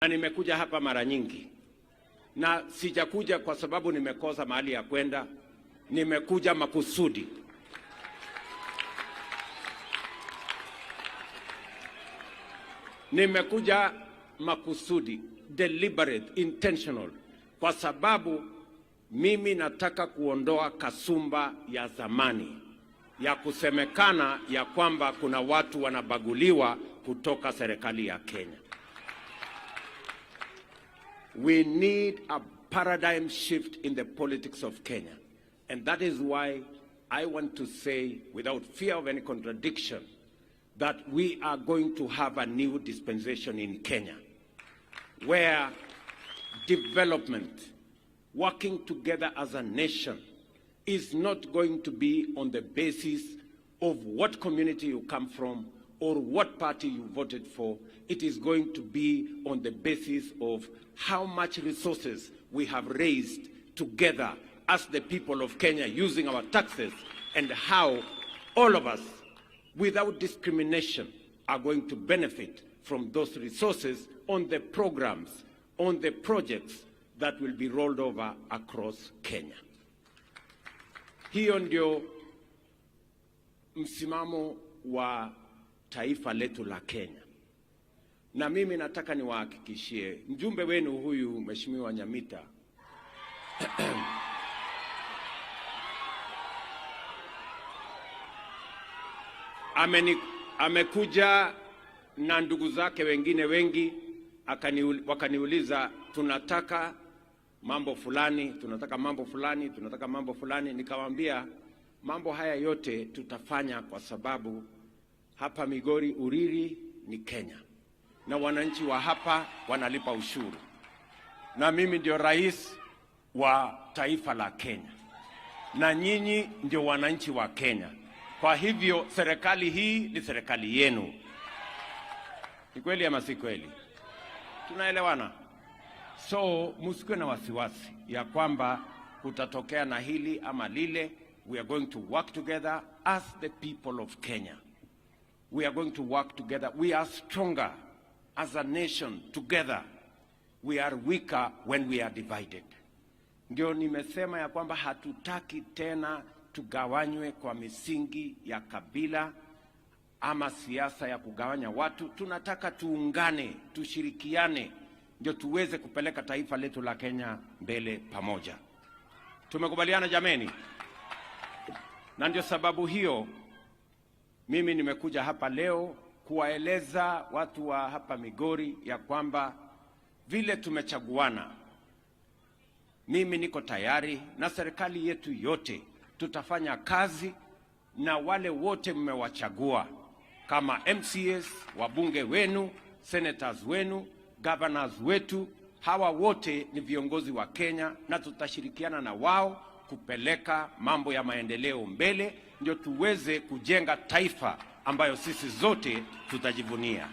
Na nimekuja hapa mara nyingi, na sijakuja kwa sababu nimekosa mahali ya kwenda. Nimekuja makusudi. Nimekuja makusudi, deliberate, intentional, kwa sababu mimi nataka kuondoa kasumba ya zamani ya kusemekana ya kwamba kuna watu wanabaguliwa kutoka serikali ya Kenya. We need a paradigm shift in the politics of Kenya. And that is why I want to say, without fear of any contradiction, that we are going to have a new dispensation in Kenya where development, working together as a nation, is not going to be on the basis of what community you come from or what party you voted for. It is going to be on the basis of how much resources we have raised together as the people of Kenya using our taxes, and how all of us, without discrimination, are going to benefit from those resources on the programs, on the projects that will be rolled over across Kenya. Hiyo ndio msimamo wa taifa letu la Kenya. Na mimi nataka niwahakikishie mjumbe wenu huyu Mheshimiwa Nyamita amekuja na ndugu zake wengine wengi wakaniuliza tunataka mambo fulani, tunataka mambo fulani, tunataka mambo fulani. Nikamwambia mambo haya yote tutafanya kwa sababu hapa Migori Uriri ni Kenya na wananchi wa hapa wanalipa ushuru, na mimi ndio rais wa taifa la Kenya na nyinyi ndio wananchi wa Kenya. Kwa hivyo serikali hii ni serikali yenu. Ni kweli ama si kweli? Tunaelewana? So msikuwe na wasiwasi ya kwamba kutatokea na hili ama lile. We are going to work together as the people of Kenya. We are going to work together. We are stronger as a nation together. We are weaker when we are divided. Ndio nimesema ya kwamba hatutaki tena tugawanywe kwa misingi ya kabila ama siasa ya kugawanya watu. Tunataka tuungane, tushirikiane, ndio tuweze kupeleka taifa letu la Kenya mbele pamoja. Tumekubaliana jameni? Na ndio sababu hiyo mimi nimekuja hapa leo kuwaeleza watu wa hapa Migori ya kwamba vile tumechaguana, mimi niko tayari na serikali yetu yote tutafanya kazi na wale wote mmewachagua kama MCAs, wabunge wenu, senators wenu, governors wetu. Hawa wote ni viongozi wa Kenya na tutashirikiana na wao kupeleka mambo ya maendeleo mbele, ndio tuweze kujenga taifa ambayo sisi zote tutajivunia.